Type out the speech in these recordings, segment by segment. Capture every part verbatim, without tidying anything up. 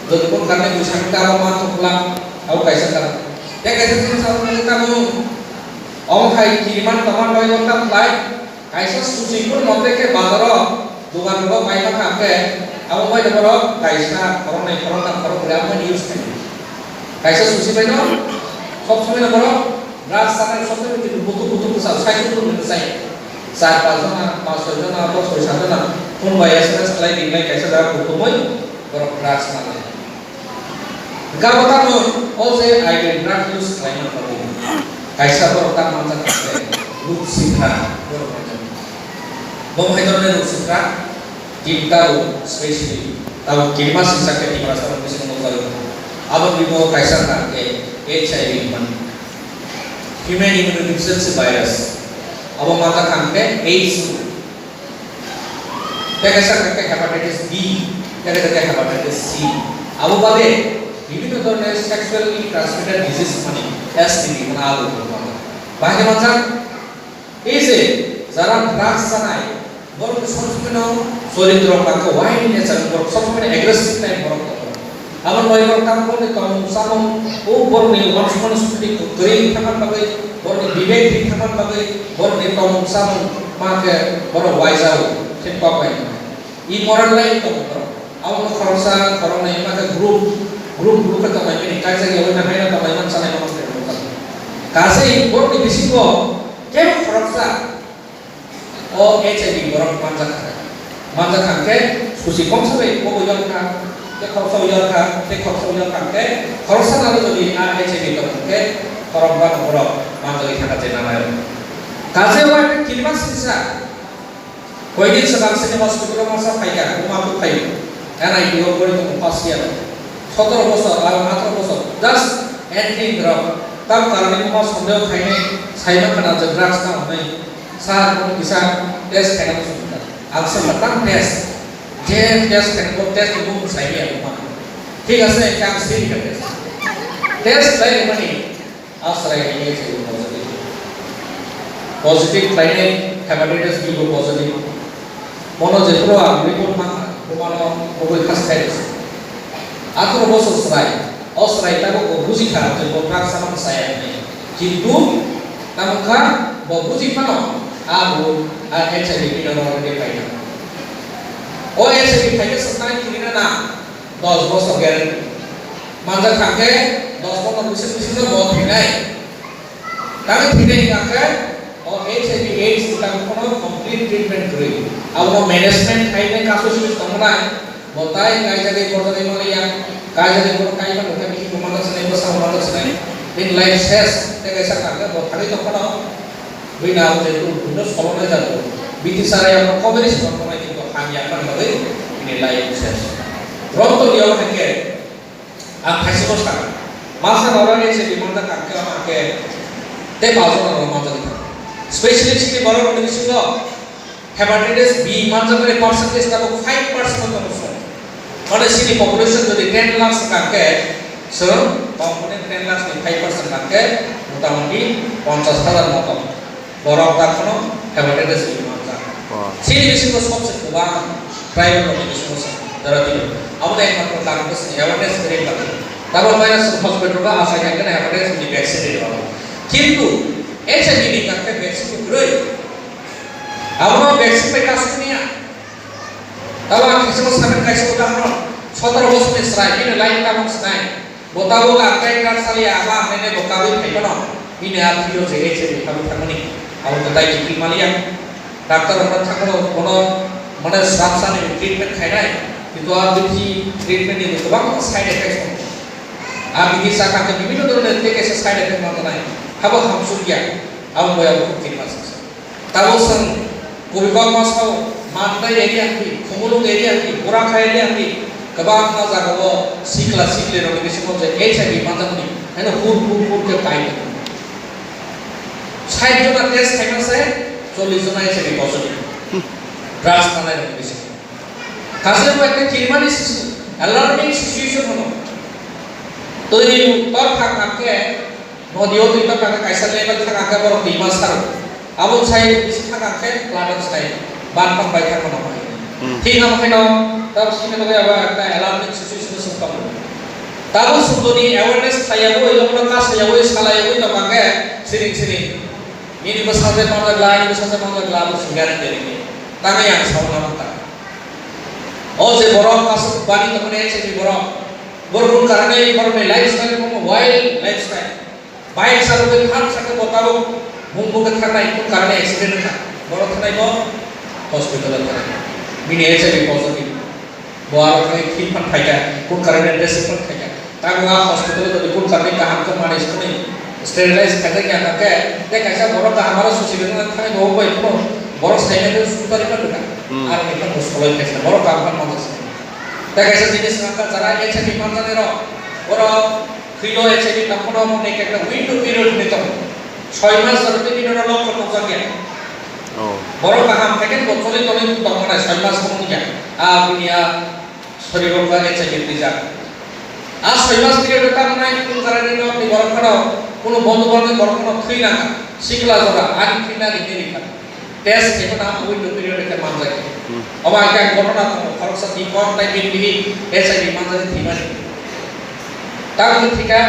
Jodi bo karne bwsakhe ta abo ma thok bwla, abo kaisa karon. Tei kaisa jini sabo mwnwi tamo, omo hai kiriman tongma bagwi bo ta khlai, kaisa susi kun mote khe bazaro dogan rogo paima kha khe, abo bai borok kaisa khoroknwi khoroktham khorokbwrwi abo bai use khaio. Kaisa susi bai no sob somoi no borok drugs chana sob somoi buthuk buthuk bwsal sai buthuk bwsai. Char pas jona, pas soi jona, pas soi sat jona, phone bai S M S khlai rinai kaisa jaga buthumwi borok drugs manai. Gabo tamo o je I D drug use khlaima bagwi kaisa borok ta manjak kha khe Lucifer borok manjak. Bo hai dorne Lucifer, Deepdao specially tamo kirima singsa khe Tiprasa rok bisingo nukjagwi tongo. Abo ni bo kaisa kha khe H I V hwnmani, Human Immunodeficiency Virus. Abo manjak kha khe AIDS. Tei kaisa khe hepatitis B, tei kaisa khe hepatitis C. Abo bade bibhinno dhoroner sexually transmitted disease mane S T D mane abo. Bahai khe manjak, ei je jara drugs chanai, borok sob somoi no choritro wngkha khe wild nature, borok sob somoi no aggressive type borok tongo. Abo noi borok tamo borokni tongmung chamung, o borokni uansukmani sukti kwrwi thangna bagwi, borokni bibek thik thangna bagwi, borokni tongmung chamung ma khe borok waijao khe kok bai mano. Immoral life tongo borok. Abono khoroksa, khoroknwi ma khe group, group, group khe tongbai mani, kaisa yaui na haino tongbai man chanai mano khe borok. Kaisa borokni bisingo kebo khoroksa O H I V borok manjak kha. Manjak kha khe susi khoroksa bai bo yak kha, tei khoroksa yak kha, tei khoroksa yak kha khe khoroksa nalo jodi a H I V tong khe khorokba borok manjagwi thangkha je nanai. Kaje wa khe kirima singsa. Koidin swkang sini hospital o masa phaikha, buma buphai. N I T o pori tongo first year. Sotoro bosor, aro atharoh bosor. Just entry drop. Tam karani buma sondeho khainai, saima khana je drugs na hwnwi. Sir, kono kisa test khaina muchungkha. Ang sakha tam test. Je test khaina bo test ni bumung saimaya buma. Thik ase, ang siri kha test. Test khlai mani, aswrai ni H I V positive. Positive khlainai hepatitis B bo positive. Bono jephuru ang report mankha, bumano bugwi khas khairokse. Atharoh bosor chwrai, o chwrai tabuk bo bujikha je bo drugs chama saya hwnwi. Kintu tamo kha bo buji phano a bo a H I V pino rok rwgwi phaikha. O H I V phaikhe swknai kirina na dos bosor guarantee. Manjak thangkhe dos bosor bisi bisi no bo thwinai. Tamo thwinai hwnkhe o H I V AIDS ni tamo phano complete treatment kwrwi. Abono management khainai kasu simi tongnai. Bo tai kaijagwi borjagwi manliya. Kaijagwi borok kaiphano hwnkhe bihikbo manjak sinai, bwskango manjak sinai. Bini life ses tei kaisa hwnkhe bo thangwi tongphano. Bini abo jehetu buino solonai jago. Biti sarai abono kobori se tongmani kintu hamya phano bagwi bini life ses. Rok tongya hwnkhe. Ang khaisimo sakha, masa norok H I V manjak kha khe, ang khe tei palso norok manjagwi thango. Specially chini borok rokni bisingo hepatitis B manjakmani percentage tabuk five percent o tongo chwng. Mane chini population jodi ten lakhs wngkha khe, chwng kok hwnwi ten lakhs ni five percent wngkha khe motamoti ponchash hajar moto. Borok ta kheno hepatitis B manjak. Oh. Chini bisingo sobse kwbang tribal rokni bisingo se jora twibo. Abo de ekmatro karon khe chini awareness create bagwi. Tabok bai chwng hospital ba achai khe hepatitis B ni vaccine rwdi. Kintu H I V ni kakhe vaccine kwrwi. Abono vaccine bai kasu niya. Tabok ang kisa saben kaisa udahoron, sotoro bosor ni chwrai, bini line tabok sinai. Bo tabuk ang khe krak saliya, ama ang nene bo kabui phai phano, bini a thwiyo je H I V kabui thangmani, abo kwtai kiphil maliya. Doctor rok thang phano bono mane swrapsa ni treatment khainai, kintu a bithi treatment ni kwbangma side effects tongo. A bithi chakha khe bibhinno dhoronor tei kaisa side effect manjaknai, habo hamsukya, abo boya bukhuk kirima saksa. Tabuk chwng kubui kokma sao, Mandai area hwnwi, Khumulwng area hwnwi, Burakha area hwnwi, kwbangma jagao sikla siklirokni bisingo je H I V manjakmani haino hur hur hur khe pai tongo. Sait jona test khaima se chollish jona H I V positive. Drugs manairokni bisingo. Kaisa bo ekta kirimani sisu-, alarming situation hwno. Twi tor thang thang khe Nodio twi tongkha kaisa level thangkha khe borok twima saro. Abo sai bisi thangkha khe flood sai ban tong bai thangma nang bai. Hmm. Thik amo kheno, tabuk sini bagwi abo ekta alarming situation se tong. Tabuk sundoni awareness khlaiyawi, lokono kasaiyawi, salaiyawi tong khe siring siring. Nini bwsajwk manjak la, ani bwsajwk manjak la, abo singari teri ni. Tangwi ang sauna manta. O je borok kasuk bani tongmani H I V borok. Borok kun karne borok ni lifestyle bo wild lifestyle. Bike sa rok khan sa khe bo tabuk bung bo khe thangnai, kun karne accident wngkha. Borok thangnai bo hospital o thangnai. Bini H I V positive. Bo aro khe khim phan khaikha, kun karne dressing phan khaikha. Tamo a hospital o tongwi kun karne kaham khe manage khwnwi sterilize khaijak ya khe, tei kaisa borok kaham aro susi rwna thangwi bo bai phano borok saimano sukari ma rwkha. Hmm. Aro ni phano soloi khaisa borok kaham khe manjak. Tei kaisa jinis wngkha jara H I V manjaknai rok, borok thwino H I V tongphano omo ni ekta window period hinwi tongo. Soi mas jora tei bini oro lokho nukjakya. Oh. Borok kaham khaikhe bo choli tongwi tongmani soi mas wngya. A bini a Sori rok ba H I V twijak. A soi mas period o tamo nai kun karani no ni borok phano kuno bondo bondo borok phano thwi nang sikla jora ani thwi nani ni rikha. Test khe na window period khe manjak. Hmm. Oba khe ang ghotona tongo khoroksa bikon tai bini bihi H I V manjak thwi mani. Tamo thika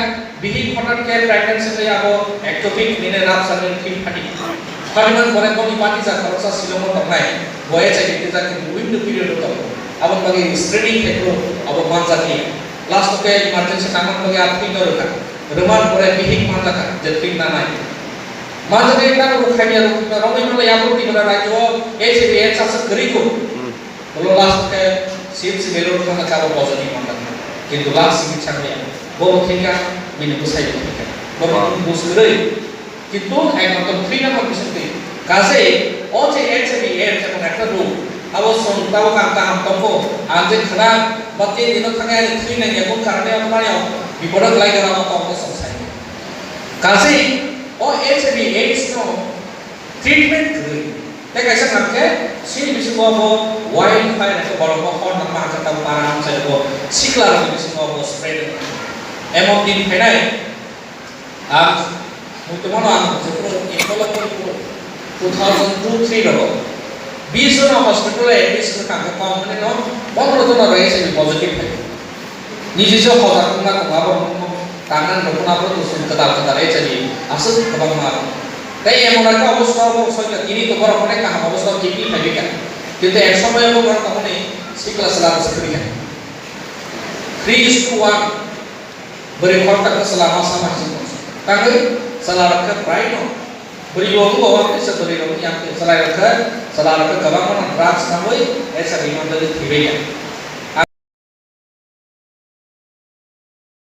Bihik hwnat khe pregnancy tei abo ectopic nini rap sani thik phadi. Phadiman pore boni bati jak khoroksa Shillong o tongnai. Bo H I V twijak khe window period o tongo. Aboni bagwi screening khe phuru abo manjakliya. Last o khe emergency nangmani bagwi a thwino rwkha. Rwman pore bihik manjakha je thwina nai. Manjaknai tamo rwkha ya rwkha romwi mano ya bo Tripura rajyo o H I V AIDS aswk kwrwi kho. Hmm. Ulo last khe C M C Belur thangna kabo positive manjakha. Kintu last simi changya. Bo bo thika, bini bwsai bo thika. Bo bo bus kwrwi. Kintu ekmatro thwina bo bising twi. Kaje o je H I V AIDS emon ekta rog. Abo song tabo kaham kaham tongo. Ang je khna ba tin dino thangya ani thwi nangya bo karne ang maya. Bipodo klai gana mo tongo song sai. Kaje o H I V AIDS no Treatment kwrwi. Tei kaisa nang khe, chini bisingo bo wildfire khe borok bo hor nang ma khe tamo para hamsai bo sikla rokni bisingo bo spread wngkha. Emon din phainai, ang muitu mano ang jephuru Imphal o pori phuru two thousand two three rogo bis jona hospital o admission wngkha, ang khe kok hinwi no pondro jona rw H I V positive phai. Niji se hojar wngma tongo, abo wngma tangnani rokno abo tusung kwtal kwtal H I V aswk kwbangma. Tei emon ekta obostha borok soika tini to borok onek kaham obostha kipni phaibaikha. Kintu ek somoyo borok tongmani sikla chwla bwswk kwrwikha. Three is to one. Bwrwi khoroksa khe chwla ma sama hinwi tongsa. Tangwi chwla rok khe prai no Bwrwi bo wng bo, kaisa bwrwi rok yang khe chwlai rok khe, chwla rok khe kwbangma no drugs nangwi, H I V manjagwi thwibai ya.